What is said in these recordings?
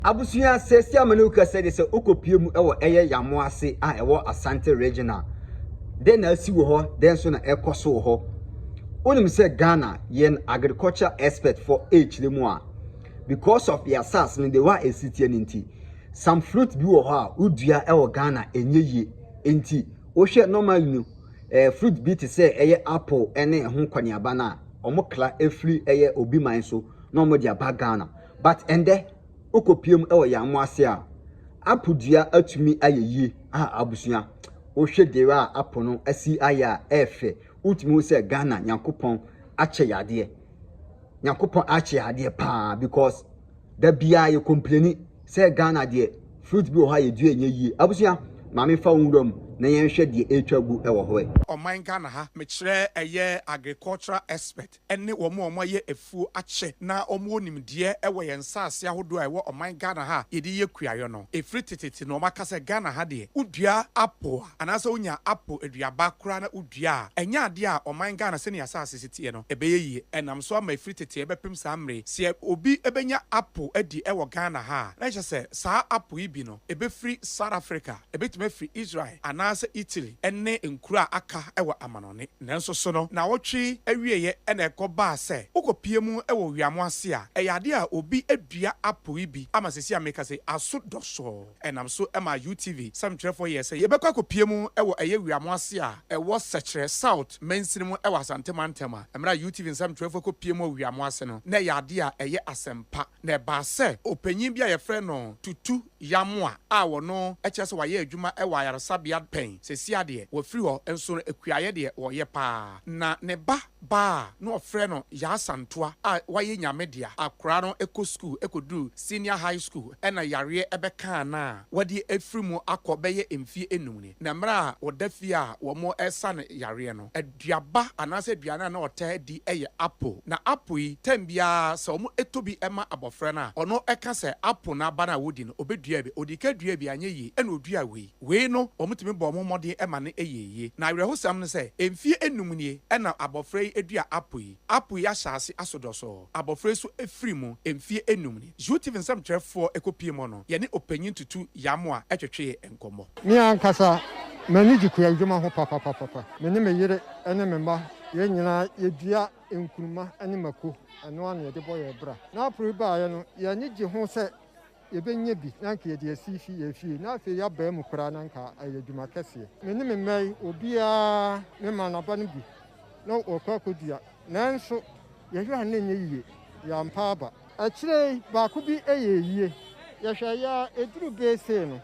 Abusua, seesei a me ne wo kasa yi de sɛ wokɔpue mu wɔ ɛyɛ Yamoase a ɛwɔ Asante region a, dɛn na asi wɔ hɔ, dɛn nso na ɛkɔ so wɔ hɔ? Wonim sɛ Ghana yɛn agriculture expert fɔ ɛrekyerɛ mu a, because of yɛn asase no the way a ɛsi teɛ no nti, some fruit bi wɔ hɔ a wodua wɔ Ghana ɛnyɛ yie. Nti wohwɛ normally no, eh, fruit bi te sɛ ɛyɛ apple ne ɛho kɔneaba no a, wɔn kra ɛfiri ɛyɛ obi man so na wɔde aba Ghana. But ɛndɛ wokɔpue mu wɔ yɛn ase a, apple dua atumi ayɛ yie a abusua. Wohwɛ deɛ a apple no asi ayɛ a ɛɛfɛ. Wotumi hu sɛ Ghana Nyankopɔn akyɛ yɛ adeɛ. Nyankopɔn akyɛ yɛ adeɛ paa because da biara yɛ complaini sɛ Ghana deɛ fruit bi wɔ hɔ a yɛdua ɛnyɛ yie. Abusua, maame fa wo nwura mu na yɛnhwɛ deɛ ɛretwa gu wɔ hɔ ɛ. Ɔman Ghana ha, mekyerɛ ɛyɛ agricultural expert ne wɔn a wɔayɛ afuo akyɛ na wɔwɔ nimdeɛ wɔ yɛn nsaase ahodoɔ a ɛwɔ ɔman Ghana ha a yɛde yɛ kuayɔ no. Ɛfiri tetete no wɔaka sɛ Ghana ha deɛ wodua apple a, anaasɛ wonya apple aduaba koraa na wodua a, ɛnyɛ adeɛ a ɔman Ghana sɛnea asaase si teɛ no ɛbɛyɛ yie. Ɛnam so ama ɛfiri tete ɛbɛpem saa mmerɛ yi, sɛ obi bɛnya apple adi wɔ Ghana ha a, na kyerɛ sɛ saa apple yi bi no ɛbɛfiri South Africa, ɛbɛtumi afiri Israel anaasɛ Italy ne nkuro a aka wɔ amanɔne. Nanso so no, naawɔtwe awieeɛ na ɛkɔbaa sɛ wokɔpue mu wɔ wiamo ase a, ɛyɛ adeɛ a obi adua apple yi bi ama seesei a meka sei, aso dɔsɔɔ. Ɛnam so maa UTV sɛmtwerɛfoɔ yɛɛ sɛ yɛbɛkɔ akɔpue mu wɔ ɛyɛ wiamo ase a ɛwɔ Sɛkyerɛ South mansini mu wɔ Asante mantam a mmerɛ a UTV nsɛmtwerɛfoɔ kɔpue mu wɔ wiamo ase no, na ɛyɛ adeɛ a ɛyɛ asɛmpa. Na ɛbaa sɛ ɔpanyin bi a yɛfrɛ no Tutu Yamoah a ɔno kyerɛ sɛ wayɛ adwuma wɔ ayaresabea pɛn, seesei deɛ wafiri hɔ nso no akuayɛ deɛ ɔyɛ paa. Na ne ba baa a na wɔfrɛ no Yaa Santoa a wayɛ Nyame dea, akwadaa no kɔ sukuu kɔduru senior high school ɛna yareɛ bɛkaa no a wadi afiri mu akɔ bɛyɛ mfie nnum ni. Na mmerɛ a ɔda fie a wɔresa no yareɛ no, Aduaba anaasɛ aduane a na ɔtaa di yɛ apple. Na apple yi, tɛm biara sɛ wɔtɔ bi ma abɔfra no a, ɔno ka sɛ apple no aba no a wɔdi no, ɔbɛdua bi. Ɔdii ka duaa bi, anyɛ yie, ɛna ɔduaa wei. Wei no, wɔtumi bɔɔ wɔn ho mmɔden ma no yɛɛ yie. Na awerɛhosɛm ne sɛ, mfeɛ nnum nie na abɔfra yi dua apple yi. Apple yi ahyɛ ase aso dɔsɔɔ. Abɔfra yi nso firi mu mfeɛ nnum nie. UTV nsɛmtwerɛfoɔ kɔpue mu no, yɛne Ɔpanyin Tutu Yamoah twetwee nkɔmmɔ. Me ankasa, m'ani gye kuadwuma ho papapapapa. Me ne me yere ne me mma, yɛn nyinaa yɛdua nkruma ne mako. Ɛno ara na yɛde bɔ yɛn bra. Na April baeɛ no, yɛn ani gye ho sɛ yɛbɛnya bi na anka yɛde asi fi yɛn fie, na afei yɛabaa mu koraa na anka ayɛ adwuma kɛseɛ. Me ne me mma yi, obiara, mema no aba no bi na wɔkɔ akɔdua. Nanso yɛhwɛ a na ɛnyɛ yie. Yɛampa aba. Akyire yi, baako bi yɛɛ yie. Yɛhwɛeɛ ara, ɛduruu bɛyɛ sei no,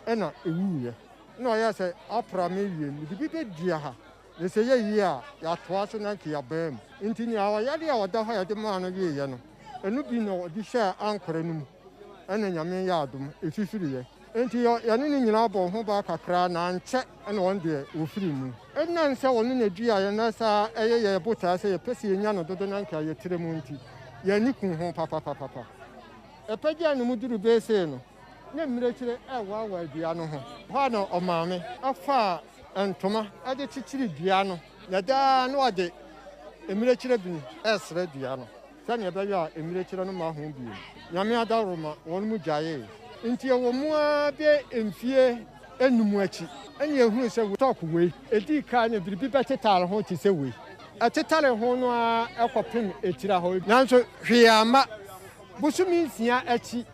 ɛna ɛwuiɛ. Ɛna ɔyɛɛ sɛ, Apra me wie, mede bi bɛdua ha, na sɛ ɛyɛ yie a, yɛatoa so na anka yɛabaa mu. Nti nea ɔyare a ɔda hɔ a yɛde maa no wieeɛ no, ɛno bi na ɔde hyɛɛ ankorɛ no mu, ɛna Nyame yɛɛ adom, ɛfifiriiɛ. Enti yɛne no nyinaa bɔɔ ho baa kakra, na ankyɛ na ɔno deɛ ɔfirii mu. Ɛnam sɛ ɔno na ɛduaa yɛn na saa ɛyɛ yɛn botaeɛ sɛ yɛpɛ sɛ yɛnya no dodo na anka yɛtrɛ mu nti, yɛn ani kuu ho papapapapa. Ɛpagyaa ne mu duruu bɛyɛ sei no, na mmirekyire rewaawaa dua no ho. Hɔ ara na ɔmaa me faa ntoma de kyekyeree dua no, na daa na ɔde mmirekyire bin resra dua no. Sɛnea ɛbɛyɛ a mmirekyerɛ no mma ho bio. Nyame adaworoma, wɔn mu gyaee. Nti ɛwɔ mu ara bɛyɛ mfie nnum akyi ɛna yɛhunuu sɛ stock wei ɛdii kan no biribi bɛtetare ho te sɛ wei. Ɛtetare ho no ara kɔpem etira hɔ. Nanso hwee amma. Bosome nsia akyi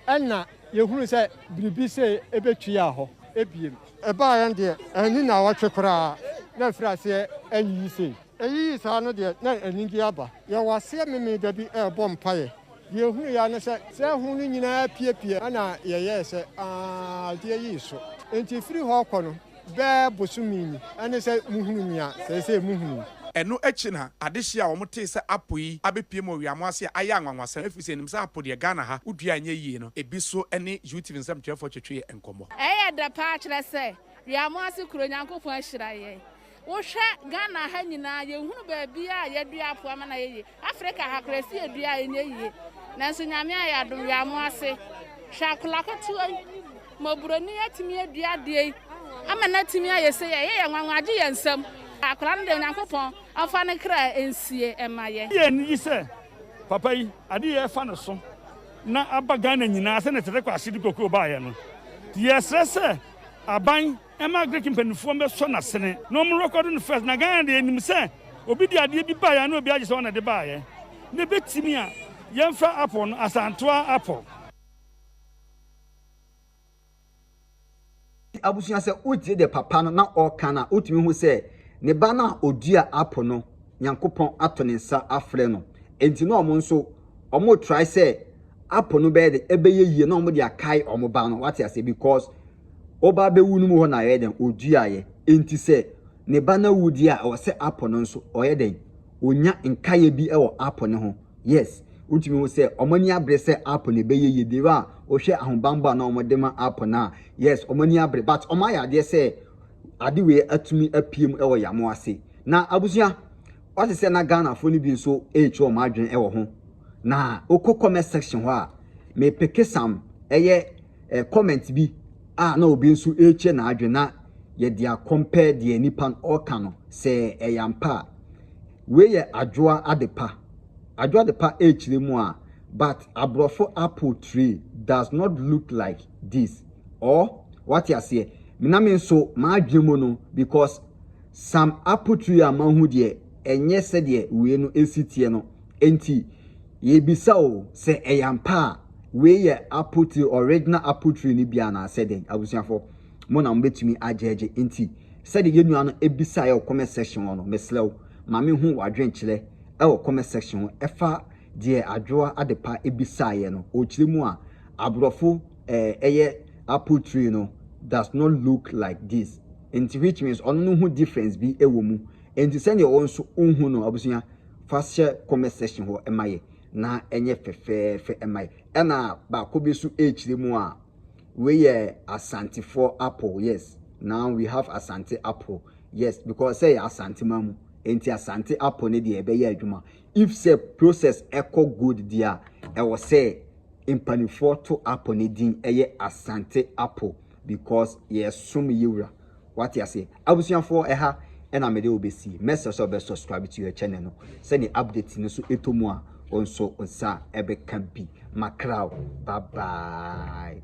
ɛna yɛhunuu sɛ biribi sei ɛbɛtuaa hɔ bio. Ɛbaeɛ no deɛ anni nnawɔtwe koraa na afiri aseɛ ayiyi sei. Eyii saa no deɛ, na anigyeɛ aba. Yɛwɔ aseɛ Memeneda bi rebɔ mpaeɛ. Deɛ yɛhunuiɛ ara ne sɛ, sɛ ɛho no nyinaa apiepie, ɛna yɛyɛɛ sɛ, Aa, adeɛ yi reso. Enti ɛfiri hɔ rekɔ no, bɛɛ bosome ni, ɛne sɛ mohunu nea seesei mohunu yi. Ɛno akyi na adehyeɛ a wɔtee sɛ apo yi abɛpue mu wɔ Wiamo ase a ayɛ anwanwasɛm ɛfiri sɛ yɛnim sɛ apo deɛ Ghana ha wodua a ɛnyɛ yie no, ebi so ne UTV nsɛmtwerɛfoɔ twetwee nkɔmmɔ. Ɛyɛ dɛ paa kyerɛ sɛ Wiamo ase kuro Nyankopɔn ahyira yɛn. Wohwɛ Ghana ha nyinaa yɛnhunu baabiaa a yɛdua apo ama no ayɛ yie. Africa ha koraa ɛsi yɛdua a ɛnyɛ yie. Nanso Nyame ayɛ adom Wiamo ase. Hwɛ akwadaa ketewa yi, mmɔborɔni atumi adua adeɛ yi ama no atumi ayɛ sei a, ɛyɛ yɛn nwanwa, agye yɛn nsam. Akwadaa no deɛ Onyankopɔn ɔmfa ne kra nsie mma yɛn. Yɛ anigye sɛ papa yi ade yɛ fa ne so. na aba Ghana nyinaa sɛdeɛ Tetteh Quarshie de kokoo baeɛ no. Nti yɛsrɛ sɛ aban mma agric mpanimfoɔ mbɛsɔ n'asene na wɔn record no first. Na Ghana deɛ, yɛnim sɛ obi de adeɛ bi baeɛ a, na obi agye sɛ ɔna de baeɛ. Na ɛbɛtumi a yɛmfa apple no Asantewa apple. Abusua, sɛ wotie deɛ papa no na ɔreka no a, wotumi hu sɛ ne ba no a ɔdua apple no, Nyankopɔn ato ne nsa afrɛ no. Enti na ɔmo nso ɔmo try sɛ apple no bɛyɛ de ɛbɛyɛ yie na ɔmo de akae ɔmo ba no. Wate ase? Because ɔba abɛwu no mu hɔ na ɛyɛ dɛn ɔduaeɛ. Enti sɛ ne ba no awu deɛ a, ɛwɔ sɛ apple no nso ɔyɛ dɛn onya nkaeɛ bi wɔ apple no ho. Yes, wotumi hu sɛ ɔmo ani abere sɛ apple no ɛbɛyɛ yie de a wohwɛ ahobanbɔ a na ɔmo de ma apple no a, yes, ɔmo ani abere, but ɔmo ayɛ adeɛ sɛ ade wei atumi apue mu wɔ yamo ase. Na abusua, wate sɛ na Ghanafoɔ no bi nso ɛretwa wɔn adwene wɔ ho. Na wokɔ comment section hɔ a, mepeke some ɛyɛ comment bi a na obi nso ɛrekyɛ n'adwene na yɛde akɔmpɛ deɛ nipa no ɔreka no sɛ ɛyɛ ampa a. Wei yɛ Adwoa Adepa. Adwoa Adepa ɛrekyerɛ mu a, "But aborɔfo apple tree does not look like this." Or wate aseɛ, na me nso m'adwene mu no, because some apple tree a mahu deɛ, ɛnyɛ sɛdeɛ wei no esi teɛ no. Nti yɛbisa o sɛ ɛyɛ ampa a wei yɛ apple tree, original apple tree ni bi anaasɛ dɛn. Abusuafo, mo na mo bɛtumi agyɛgye. Nti sɛdeɛ yɛn nua no ebisa yɛ wɔ comment section hɔ no, mesrɛ wo, maame, hu w'adwenkyerɛ ɛwɔ comment section hɔ ɛfa deɛ Adwoa Adepa ebisa yɛ no. Ɔkyerɛ mu a aborɔfo ɛyɛ apple tree no does not look like this. Nti which means ɔno no ho difference bi ɛwɔ mu. Nti sɛdeɛ ɔwɔ nso nhu no, abusua, fa hyɛ comment section hɔ ɛma yɛ na ɛnyɛ fɛfɛɛfɛ ɛma yɛ. Ɛna baako bi nso ɛrekyerɛ mu a wei yɛ Asantefoɔ apple. Yes, now we have Asante apple. Yes, because sɛ yɛ Asante ma mu nti Asante apple ne deɛ ɛbɛyɛ adwuma. If sɛ process ɛkɔ good deɛ a, ɛwɔ sɛ mpanimfoɔ to apple ne din ɛyɛ Asante apple because yɛsom yɛwura. Wate aseɛ? Abusuafoɔ, ɛha ɛna mede wo bɛsi. Mɛsɛ sɛ ɔbɛ subscribe to your channel no sɛne update no so ɛtɔ mu a, wo nso nsa ɛbɛka bi. Makraw, bye bye.